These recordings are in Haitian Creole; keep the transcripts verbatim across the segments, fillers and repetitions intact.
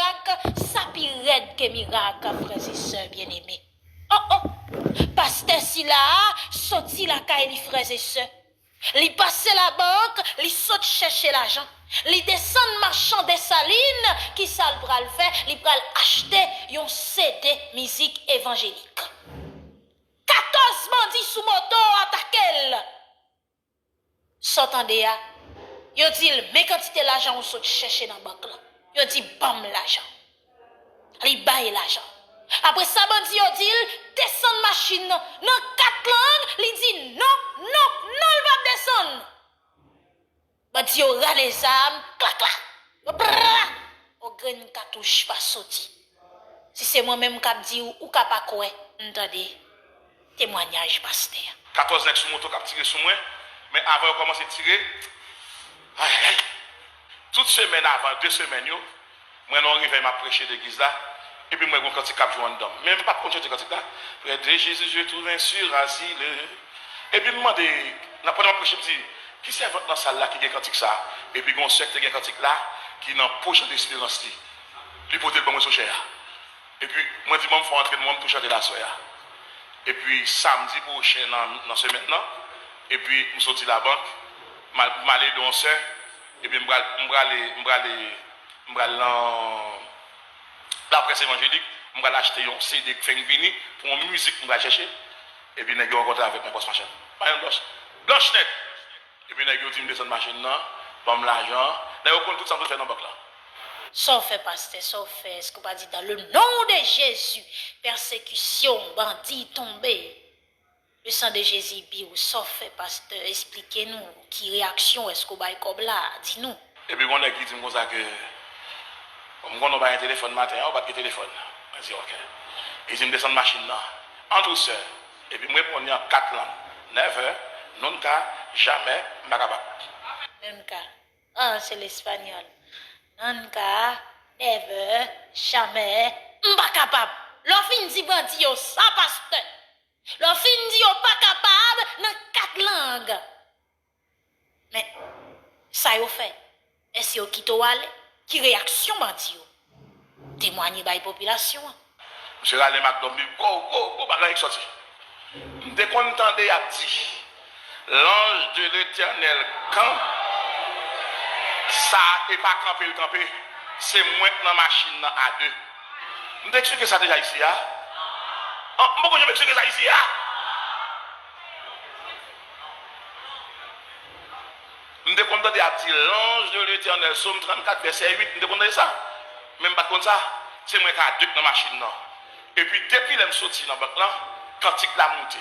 Mirak, sa pi rèd ke mirak, frè e sè byeneme. Oh, oh! Pastè sila a soti lakay li, frè e sè. Li pase labank, li sot chèche lajan. Li desann machan Desalin, kisa l pral fè? Li pral achte yon C D mizik evanjelik. Katòz bandi sou moto atake l. Sa w tande a, yo di l, "Men kantite lajan ou sot chèche nan bank lan." Yo di, "Ban m lajan." Li bay lajan. Apre sa, bandi yo di l, "Desann machin nan." Nan kat lang, li di, "Non, non, non, l p ap desann." Bandi yo rale zam, klak, klak. Yo pra! Yon grenn katouch pa soti. Si se mwen menm k ap di w, ou ka pa kwè, m tande temwanyaj pastè a. Katòz nèg sou moto k ap tire sou mwen, men avan yo kòmanse tire, ay, ay, tout semèn avan, de semèn yo, mwen nan yon revèy m ap preche legliz la, epi m wè gon kantik k ap jwe anndan m. Men m pa t konn chante kantik la. Près de Jésus, je trouve un sûr asile. Epi m mande, nan, pandan m ap preche, m di, ki sèvant nan sal la ki gen kantik sa a? Epi gon sè ki te gen kantik la, ki nan po Jan Desperans li. Li pote l ban mwen sou chè a. Epi mwen di, "Ban m fè w antre, mwen m tou chante l aswè a." Epi samdi pwochen nan, nan semèn nan, epi m soti labank, m al, m al ede yon sè, epi m pral, m prale, m prale, m pral nan laprès evanjelik, m pral achte yon C D k fenk vini pou yon mizik m pral chèche, epi nèg yo rankontre avèk mwen pòs machann. Pa yon blanch, blanch nèt. Epi nèg yo di m desann machin nan, ban m lajan. Nèg yo konn tout sa m sot fè nan bank la. Sa w fè, pastè, sa w fè? Èske w pa di, "Dans le nom de Jésus, pèsekisyon, bandi tonbe. Le sang de Jésus bi w." Sa w fè, pastè? Esplike nou. Ki reyaksyon w? Èske w bay kòb la? Di nou. Epi gon nèg ki di m konsa ke, bon, m konnen w pa gen telefòn maten an, ou pa t gen telefòn. Mwen di, "Oke." Li di m desann machin nan, an dousè. Epi m reponn li an kat lang, "Never, nunca, jamais, m pa kapab." Nunca. Ah, se lespanyòl. Nunca, never, jamais, m pa kapab. Lè w fin di bandi yo sa, pastè. Lè w fin di yo pa kapab nan kat lang. Men, sa yo fè? Èske yo kite w ale? Ki reyaksyon bandi yo? Temwanye bay popilasyon an. Misye rale m ak dòm li, gwo, gwo, gwo bagay ki sòti. M te konn tande y ap di, "L'ange de l'Éternel kanpe." Sa e pa kanpe l kanpe, se mwen k nan machin nan a de. M te eksplike sa deja isi a. An, m poko janm eksplike sa isi a. M te konn tande y ap di, "L'ange de l'Éternel", Sòm trannkat, vèsè uit, m te konn tande sa. Men m pa t konn sa. Se mwen k a de k nan machin nan. Epi depi lè m soti nan bank lan, kantik la moute.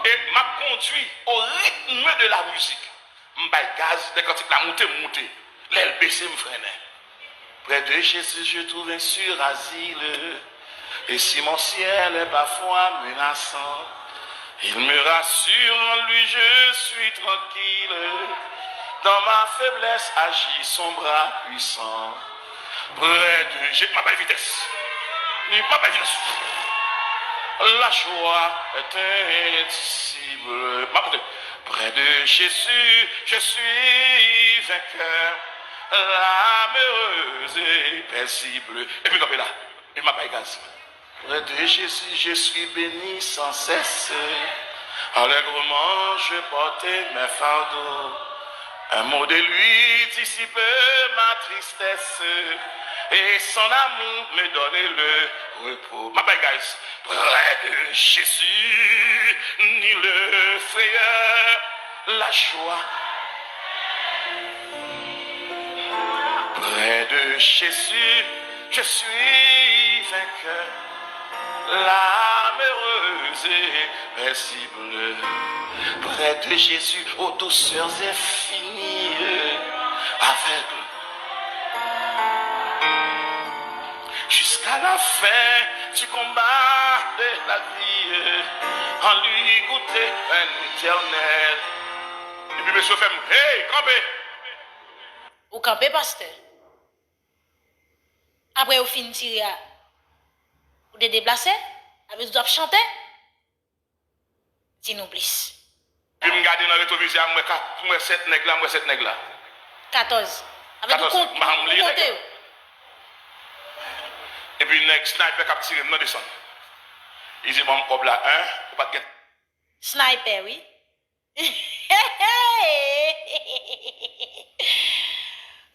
E m ap kondwi au rythme de la musique. M bay gaz, lè kantik la moute, m moute. Lè l bese, m frennen. Près de Jésus, je trouve un sûr asile. Et si mon ciel est parfois menaçant, il me rassure, en lui je suis tranquille. Dans ma faiblesse agit son bras puissant. Près de Jésus, m ap bay vitès. M ap bay vitès. La joie est indicible. M ap monte. Près de Jésus, je suis vainqueur. L'âme heureuse et paisible. Epi kanpe la. E m ap bay gaz. Près de Jésus, je suis béni sans cesse. Allègrement, je porte mes fardeaux. Un mot de lui dissipe ma tristesse. Et son amour me donne le repos. M ap bay gaz. Près de Jésus, ni le frayeur, la joie. Près de Jésus, je suis vainqueur. L'âme heureuse et paisible. Près de Jésus, aux douceurs infinies, avec jusqu'à la fin du combat de la vie, en lui goûter un éternel. Epi mesye yo fè m, hey, kanpe! Ou kanpe, pastè. Apre yo fin tire a, ou te deplase? Sa vle di w ap chante? Di nou plis. Epi m gade nan retwovizè a, m wè kat, m wè sèt nèg la, m wè sèt nèg la. Katòz. Sa vle di w kont-, ou konte yo. Epi nèg sniper k ap tire m nan desann. Li di, "Ban m kòb la, en, ou pa t gen." Sniper, wi.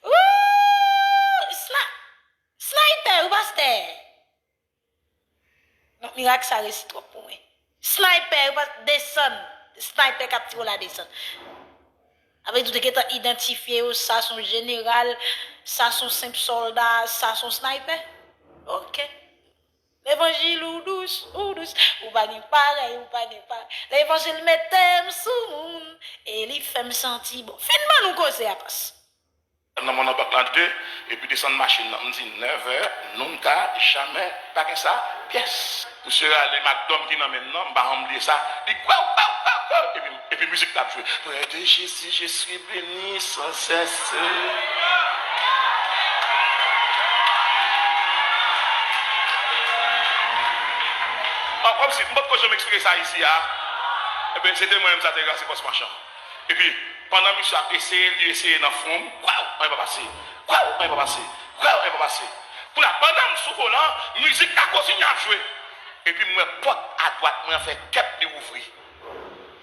Ooh, sna-, sniper, wi, pastè. Non, mirak sa resi twòp pou mwen. Sniper, wi, pa desann. Sniper k ap tire w la desann. Apre tou, te gentan idantifye yo, sa se yon jeneral, sa se yon senp sòlda, sa se yon sniper. Ok. Levanjil ou dous, ou dous, ou pa gen parèy, ou pa gen parèy. Levanjil mete m sou moun, e li fè m santi bon. Fin ban nou koze a, pas. Nan mwen nan bak la de, epi desann machin nan. M di, "Nèvè, nunca, jamè, pa gen sa, pyès." Misye rale makdòm ki nan men m nan, m pa janm bliye sa. Li kwaw, kwaw, kwaw, kwaw, epi, epi mizik la ap jwe. Près de Jésus, je suis béni sans cesse. An, kòmsi, m potko janm eksplike sa isi a. Ebyen, se te mwen menm sa te rase pòs machan. Epi, pandan misye ap eseye, li eseye nan fwon m, kwaw, anyen pa pase. Kwaw, anyen pa pase. Kwaw, anyen pa pase. Kounye a, pandan m sou volan, mizik la kontinye ap jwe. Epi m wè pòt adwat mwen an fè kèp li ouvri.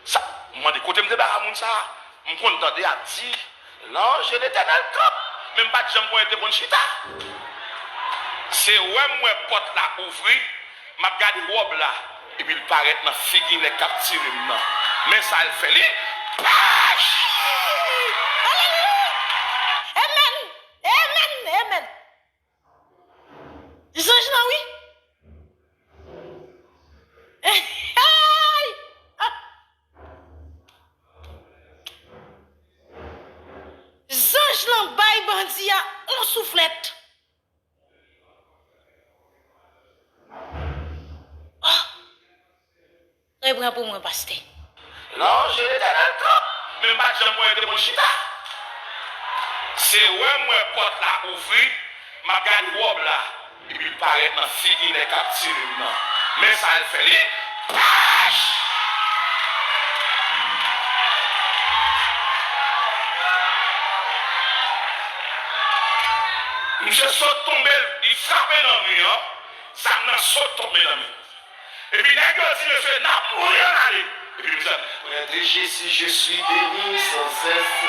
Sa, m mande kote m te ba moun sa a. M konn tande ap di, "L'ange de l'Éternel campe," men m pa t janm konnen l te konn chita. Se wè m wè pòt la ouvri, m ap gade wòb la, epi l parèt nan figi nèg k ap tire m nan. Men sa l fè, li pach! Alelouya! Amen! Amen! Amen! Zanj lan, wi! Hey! Zanj lan bay bandi a on souflèt. Oh! Repran pou mwen, pastè. L'ange de l'Éternel campe, men m pa t janm wè l te konn chita. Se wè m wè pòt la ouvri, m ap gade wòb la, epi l parèt nan figi nèg k ap tire m nan. Men sa l fè, li pach! Misye sot tonbe, li frape nan mi an, zam nan sot tonbe nan mi. Epi nèg yo di, "Mesye, n ap mouri, ann ale." Epi misye, "Près de Jésus, je suis béni sans cesse.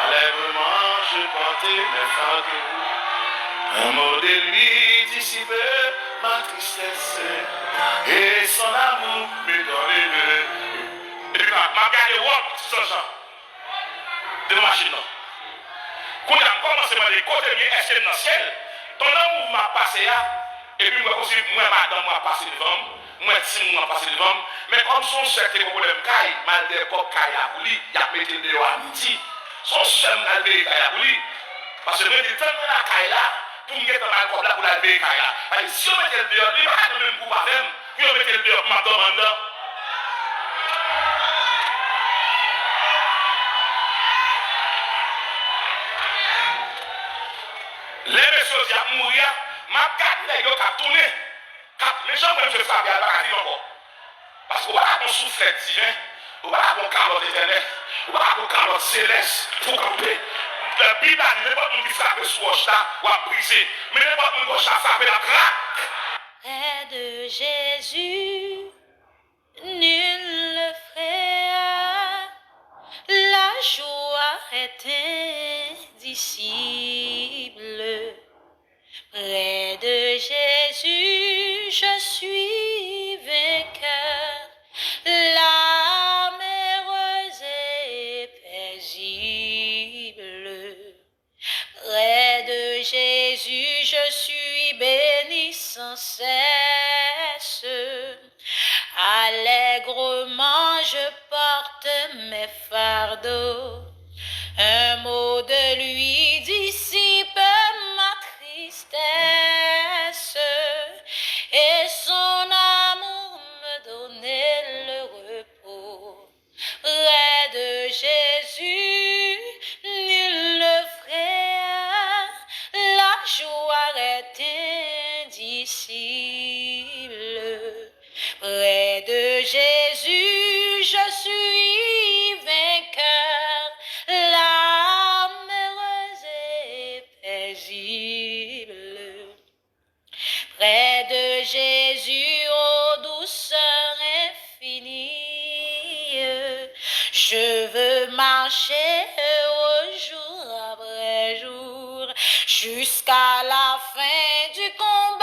Allègrement, je porte mes fardeaux. Un mot de lui dissipe ma tristesse. Et son amour me donne le." Epi m ap, m ap gade wòb ti zanj lan devan machin nan. Kounye a, m kòmanse mande, "Kote m ye? Èske m nan syèl?" Pandan mouvman ap pase a, epi m wè kòmsi m wè madanm mwen ap pase devan m, m wè timoun mwen ap pase devan m, men kòm se yon sè k te gen pwoblèm kay, m al dèyè pòt kay la pou li, y ap mete l deyò a midi. Se yon sè m al veye kay la pou li. Paske mwen te tann mwen lakay la, pou m gentan ba l kòb la pou l al veye kay la. Paske si yo mete l deyò, li pa ka nan menm gwoup avè m. Pou yo mete l deyò, pou m ap dòmi anndan. Lè mesye yo di y ap mouri a, m ap gade nèg yo k ap tounen. K ap, men jan mwen, m frape a, l pa ka viv ankò. Paske ou pa ka pran souflèt diven, ou pa ka pran kalòt etènèl, ou pa ka pran kalòt selès pou kanpe. Bib la di, nenpòt moun ki frape sou wòch la, w ap brize. Men nenpòt moun wòch la frape, l ap krak. Près de Jésus, nul ne frayera, la joie est indicible. Près de Jésus, je suis vainqueur, l'âme heureuse et paisible. Près de Jésus, je suis béni sans cesse. Allègrement, je porte mes fardeaux. Un mot de lui dissipe ma tristesse, et son amour me donne le repos. Près de Jésus, nul ne frayera, la joie est indicible. Près de Jésus, je suis vainqueur, l'âme heureuse et paisible. Jésus aux douceurs infinies, je veux marcher heureux jour après jour, jusqu'à la fin du combat.